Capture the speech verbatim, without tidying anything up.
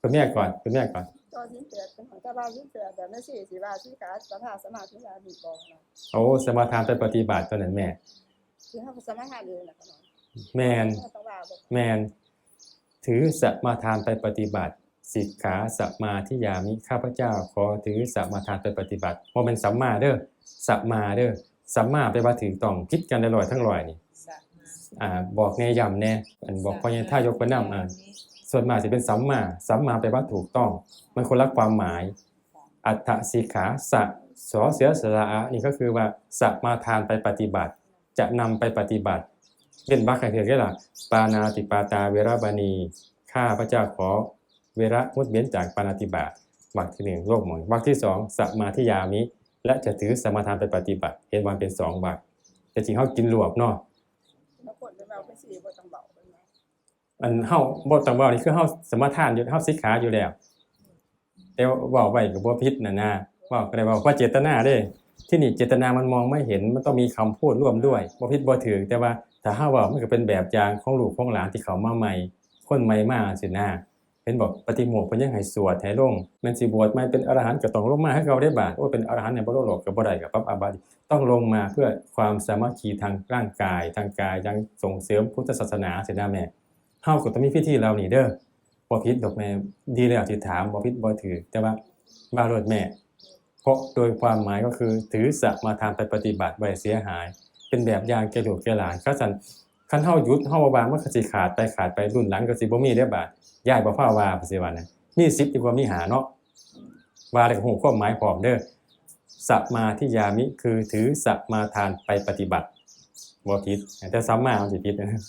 คุณแม่ก่อน คุณแม่ก่อน ต่อศีลแปดเป็นของเจ้าบ้านศีลแปดแบบไม่สี่สิว่าสิขาสมาสมาธิยามีบอกนะ โอ้ สมาทานไปปฏิบัติตัวนั้นแม่ ที่เขาสมาทานเองนะขนาด แมน ต้องว่าบอก แมน ถือสมาทานไปปฏิบัติ สิกขาสมาธิยามิ ข้าพเจ้าขอถือสมาทานไปปฏิบัติ บ่แม่นสัมมาเด้อ สมาเด้อ สัมมาแปลว่าถูกต้อง ผิดกันได้ร้อยทั้งร้อยนี่ สะ อ่า บอกแน่ย้ำแน่ อันบอกพ่อใหญ่ท่ายกไปนำ อ่า ส่วนมากสิเป็นสัมมา สัมมาแปลว่าถูกต้อง มันคนละความหมาย อัฏฐสิกขา สะ สอเสือสระอะ นี่ก็คือว่าสมาทานไปปฏิบัติ จะนำไปปฏิบัติ เป็นวรรคให้ถือได้ล่ะ ปาณาติปาตาเวรมณี ข้าพเจ้าขอเวระงดเว้นจากปาณาติบาต วรรคที่หนึ่ง โลกหมด วรรคที่สอง สมาธิยามิ และจะถือสมาทานไปปฏิบัติ เห็นว่าเป็นสองวรรค แต่จริงเขากินรวบเนาะ บางคนเป็นเราเป็นสี่บ่ต้องบอกเป็นไง อันเฮาบ่ต้องเว้านี่คือเฮาสมาทานอยู่ เฮาสิกขาอยู่แล้ว แต่เว้าไว้ก็บ่ผิดน่ะนะ เว้าก็ได้เว้า เพราะเจตนาเด้ ที่นี่เจตนามันมองไม่เห็น มันต้องมีคำพูดร่วมด้วย บ่ผิดบ่ถูก แต่ว่าถ้าเฮาเว้ามันก็เป็นแบบอย่างของลูกของหลานที่เข้ามาใหม่ คนใหม่มาสินะ เห็นบอกปาฏิโมกข์เพิ่นยังให้สวดให้ลง แม่นสิบวชใหม่เป็นอรหันต์ก็ต้องลงมาคือเก่าเด้บาด โอ้ย เป็นอรหันต์เนี่ยบ่ลงโลกก็บ่ได้ ก็ปรับอาบัติ ต้องลงมาเพื่อความสามัคคีทางร่างกาย ทางกาย ยังส่งเสริมพุทธศาสนาสินะแม่ เฮาก็ต้องมีพิธีเหล่านี้เด้อ บ่ผิดดอกแม่ ดีแล้วที่ถาม บ่ผิดบ่ถูก แต่ว่าว่าโลดแม่ เพราะโดยความหมายก็คือถือสมาทานไปปฏิบัติไว้เสียหาย เป็นแบบอย่างแก่ลูกแก่หลาน คันซั่น คันเฮาหยุด เฮาบ่ว่ามันก็สิขาดไป ขาดไป รุ่นหลังก็สิบ่มีเด้บาด ยายบ่พาว่า สิว่านะ มีสิบดีกว่ามีห้าเนาะ ว่าแล้วก็ฮู้ความหมายพร้อมเด้อ สมาธิยามิ คือถือสมาทานไปปฏิบัติ บ่ผิด แต่สัมมามันสิผิดนะ